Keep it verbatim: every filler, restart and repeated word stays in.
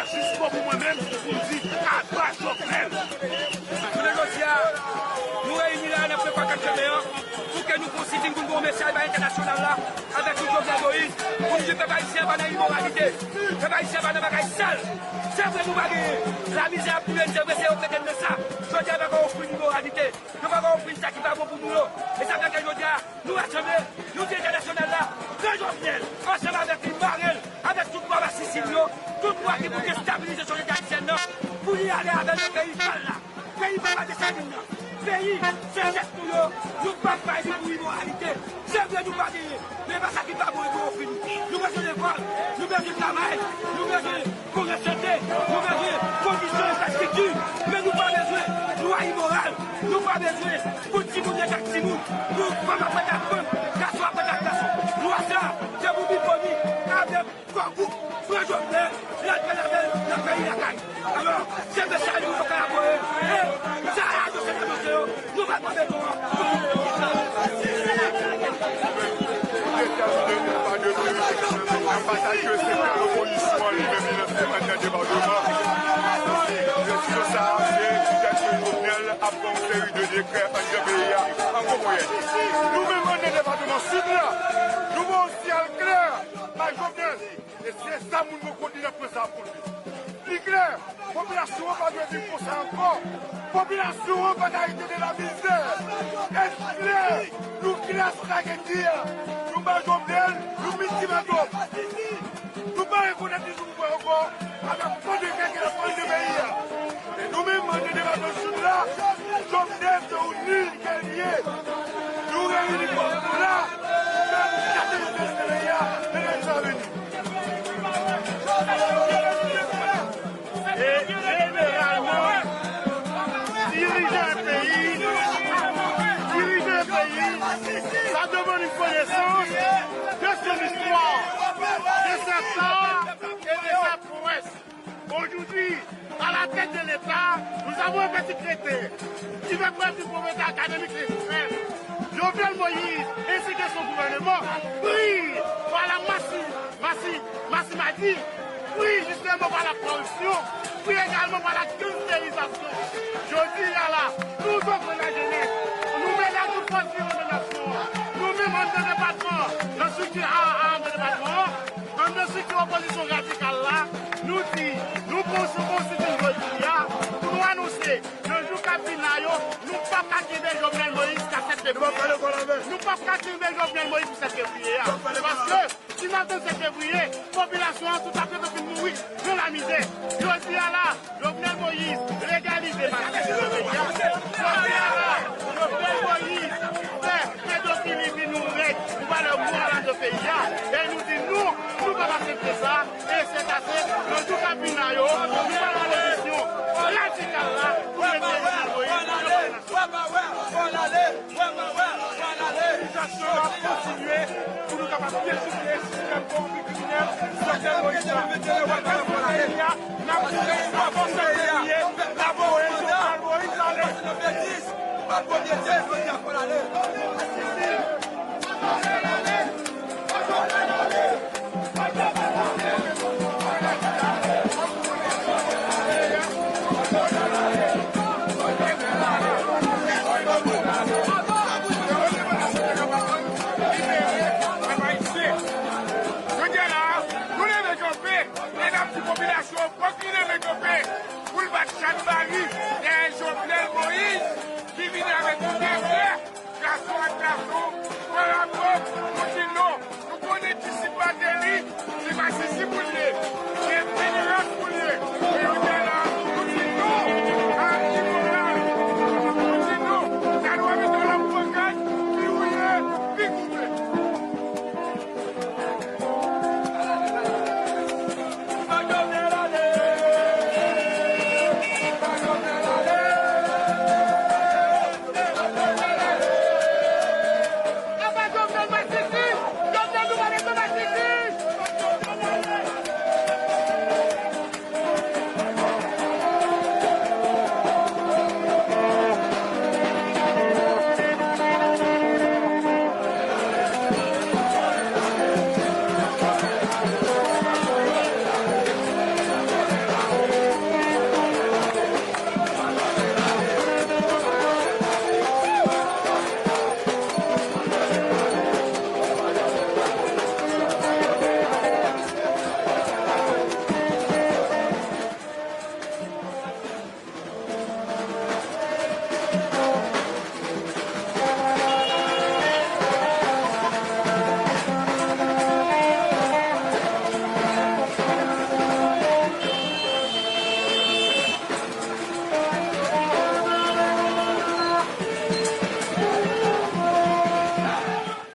Jis bon pou mwen menm, pou m di, aba Jovenel! Jounen jodi a, nou reyini la nan pwen kat janvye an, pou ke nou fè yon sitin, pou n voye yon mesaj bay entènasyonal la, avèk tout Jovenel Moïse, pou nou di pèp ayisyen an pa nan imoralite, pèp ayisyen an pa nan bagay sal. Se vre nou pa genyen, lamizè ap touye n, se vre se yo k mete n nan sa. Jodi a, yo pa ka ofri n imoralite, yo pa ka ofri n sa ki pa bon pou nou yo. E sa fè ke jodi a, nou rasanble, nou di entènasyonal la, pran Jovenel, ansanm avèk li, mare l avèk tout bwa masisi l yo, tout bwa ki pou destabilize sosyete ayisyèn nan, pou li ale avè l nan peyi pa l la, peyi papa Desalin nan, peyi zansèt nou yo, nou p ap bay li pou imoralite. Se vre nou pa genyen, men e pa sa ki pa bon yo pou ofri nou. Nou bezwen lekòl, nou bezwen travay, nou bezwen bon sante, nou bezwen kondisyon enfrastrikti, men nou pa bezwen lwa imoral, nou pa bezwen pou timoun ret ak timoun, pou fanm ap ret ak fanm, gason ap ret ak gason. Lwa sa, se pou Biboni avèk kò gwoup, pran Jovenel, l al fè lavèl nan peyi lakay. Alò, se mesaj nou yo ka voye. E sa a, nou se nan dosye yo, nou pa tande nou an. Leta Jovenel pa de pri, nan pataje sektè opozisyon an li menm li lanse anndan depatman. Desizyon sa a, se poutèt ke Jovenel ap pran yon seri de dekrè anndan peyi a an gwo ponyèt. Nou menm anndan depatman Sid la, nou voye yon siyal klè bay Jovenel. E se sa moun mwen kont li nan pwen sa ap kont li. Li klè, popilasyon an pa dwe viv konsa ankò. Popilasyon an pa ka rete nan lamizè. E li klè, nou klè sou sa gen di a. Nou ba Jovenel yon iltimatòm. Nou pa rekonèt li sou pouvwa ankò avèk fo dekrè ke l ap pran nan peyi a. E nou menm, anndan depatman Sid la, Jovenel se yon nil ke l ye. Nou reyini kò nou la pou fè pou kase nou peyi a nan lane sa vini. E jeneralman, dirijan yon peyi, dirijan yon peyi, sa demande yon konesans de son istwa, de sa sa e de sa pwès. Aujourd'hui, à la tête de l'État, nous avons un petit crétin qui fait preuve d'une pauvreté académique extrême. Jovenel Moïse ainsi que son gouvernement prient par la massi, massi, massimadi, prient justement par la corruption, prient également par la gangsterisation. Jodi a la, nou jwenn la jenès, nou mele ak tout fòs vivan nan nasyon an, nou menm anndan depatman, nan estrikti a, a anndan depatman an, anndan estrikti opozisyon radikal la, nou di, nou pran yon sitin jodi a, pou nou anonse, nan jou k ap vin la yo, nou p ap ka kenbe Jovenel Moïse jiska sèt fevriye a. Nou p ap ka kenbe Jovenel Moïse pou sèt fevriye a. Paske, si n atann sèt fevriye, popilasyon an toutafè te fin mouri nan lamizè. Jodi a la, Jovenel Moïse legalize masisi nan peyi a. Jodi a la, Jovenel Moïse fè pedofili vin yon règ pou valè moral nan peyi a. E nou di nou, nou p ap aksepte sa. E se pase, nan jou k ap vin la yo, nou pran pozisyon radikal la pou mete Jovenel Moïse nan plas li. Mobilizasyon an ap kontinye pou nou kapab dechoukle sistèm kowonpi kriminèl Jovenel Moïse la. Nou pral fè sa pou peyi a, n ap di avan sèt fevriye, n ap voye Jovenel Moïse ale. Jodi a la, nou leve kanpe e n ap di popilasyon an fòk li leve kanpe pou l bat chalbari dèyè Jovenel Moïse ki vini avèk yon dekrè gason ak gason, fanm ak